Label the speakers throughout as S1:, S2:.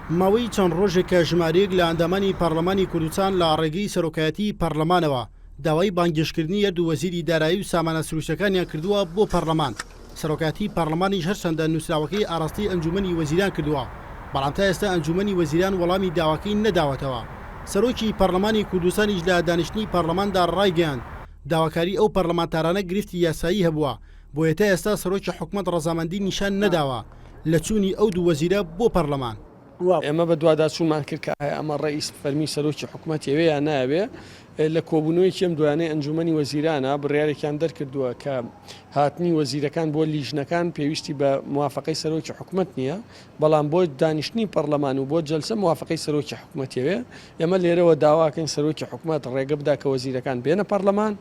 S1: ماوەی چەند ڕۆژێکە ژمارەیەک لە ئەندامانی پەرلەمانی کوردستان لە ڕێگەی سەرۆکایەتیی پەرلەمانەوە داوای بانگێشتکردنی هەردوو وەزیری دارایی و سامانە سروشتیەکانیان کردووە بۆ پەرلەمان، سەرۆکایەتیی پەرلەمانیش هەرچەندە نووسراوەکەی ئاراستەی ئەنجوومەنی وەزیران کردووە، بەڵام تا ئێستا ئەنجوومەنی وەزیران وەڵامی داواکەی نەداوەتەوە. سەرۆکی پەرلەمانی کوردستانیش لە دانیشتنی پەرلەماندا ڕایگەیاند، داواکاری ئەو پەرلەمانتارانە گرفتی یاسایی هەبووە، بۆیە تا ئێستا سەرۆکی حکومەت ڕەزامەندی نیشان نەداوە لە چوونی ئەو دوو وەزیرە بۆ پەرلەمان.
S2: ئێمە بەدواداچوونمان کرد کە ئایا ئەمە ڕەئی فەرمی سەرۆکی حکومەت یەوێ یان نایەوێ، لە کۆبوونەوەیەکی ئەم دوایانەی ئەنجوومەنی وەزیرانە بڕیارێکیان دەرکردووە کە هاتنی وەزیرەکان بۆ لیژنەکان پێویستی بە موافەقەی سەرۆکی حکومەت نییە، بەڵام بۆ دانیشتنی پەڕلەمان و بۆ جەلسە موافەقەی سەرۆکی حکومەت یەوێ. ئێمە لێرەوە داواکەین سەرۆکی حکومەت ڕێگە بدا کە وەزیرەکان بێنە پەڕلەمان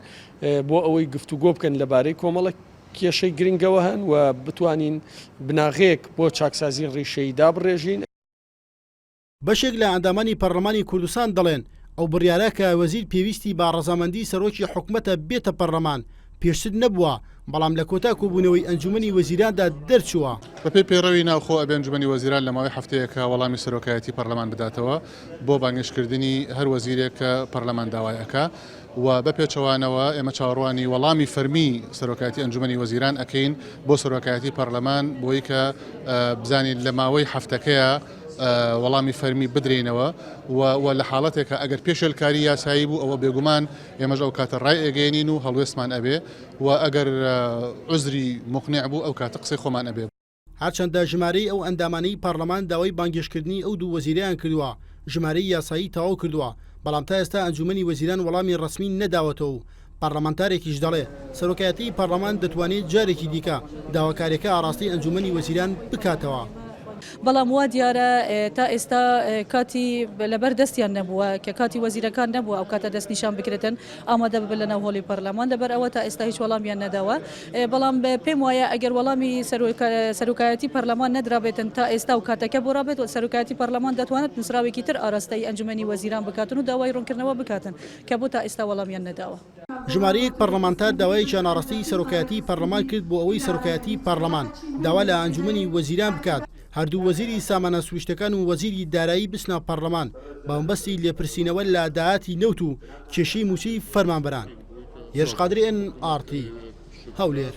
S2: بۆ ئەوەی گفتوگۆ بکەن لەبارەی کۆمەڵێک کێشەی گرنگەوە هەن و بتوانین بناغەیەک بۆ چاکسازی ڕیشەیی دابڕێژین.
S1: بەشێک لە ئەندامانی پەرلەمانی کوردستان دەڵێن، ئەو بڕیارە کە وەزیر پێویستی بە ڕەزامەندی سەرۆکی حکومەتە بێتە پەرلەمان، پێشتر نەبووە، بەڵام لە کۆتا کۆبوونەوەی ئەنجومەنی وەزیراندا دەرچووە.
S3: بەپێی پەیڕەوی ناوخۆ ئەبێ ئەنجومەنی وەزیران لە ماوەی هەفتەیەکا وەڵامی سەرۆکایەتی پەرلەمان بداتەوە بۆ بانگێشتکردنی هەر وەزیرێک کە پەرلەمان داوای ئەکا و بە پێچەوانەوە ئێمە چاوەڕوانی وەڵامی فەرمی سەرۆکایەتی ئەنجومەنی وەزیران ئەکەین بۆ سەرۆکایەتی پەرلەمان بۆی کە بزانین لە ماوەی هەفتەکەیا وەڵامی فەرمی بدرێینەوە و لە حاڵەتێکا ئەگەر پێشێلکاری یاسایی بوو ئەوە بێگومان ئێمەش ئەو کاتە ڕای ئەگەیەنین و هەڵوێستمان ئەبێ و ئەگەر عوزری موقنع بوو ئەو کاتە قسەی خۆمان ئەبێ.
S1: هەرچەندە ژمارەی ئەو ئەندامانەی پەڕلەمان داوای بانگهێشتکردنی ئەو دوو وەزیرەیان کردووە ژمارەی یاسایی تەواو کردووە، بەڵام تا ئێستا ئەنجوومەنی وەزیران وەڵامی ڕەسمی نەداوەتەوە و پەڕلەمانتارێکیش دەڵێ، سەرۆکایەتیی پەڕلەمان دەتوانێت جارێکی دیکە داواکارییەکە ئاڕاستەی ئەنجوومەنی وەزیران بکاتەوە.
S4: بەڵام وا دیارە تا ئێستا کاتی لەبەر دەستیان نەبووە کە کاتی وەزیرەکان نەبووە ئەو کاتە دەستنیشان بکرێتن ئامادە ببن لەناو هۆڵی پەرلەمان لەبەر ئەوە تا ئێستا هیچ وەڵامیان نەداوە بەڵام پێم وایە ئەگەر وەڵامی سەرۆکایەتی پەرلەمان نەدرابێتن تا ئێستا و کاتەکە بۆرابێت سەرۆکایەتی پەرلەمان دەتوانێت نووسراوێکی تر ئاراستەی ئەنجومەنی وەزیران بکاتن و داوای ڕوونکردنەوە بکاتن کە بۆ تا ئێستا وەڵامیان نەداوە.
S1: ژمارەیەک پەرلەمانتار داوایەکیان ئاڕاستەی سەرۆکایەتیی پەرلەمان کرد بۆ ئەوەی سەرۆکایەتیی پەرلەمان داوا لە ئەنجومەنی وەزیران بکات هەردوو وەزیری سامانە سروشتەکان و وەزیری دارایی بچنە پەرلەمان بە مەبەستی لێپرسینەوە لە داهاتی نەوت و کێشەی مووچەی فەرمانبەران. هێرش قادری ئێن ئاڕ تی، هەولێر.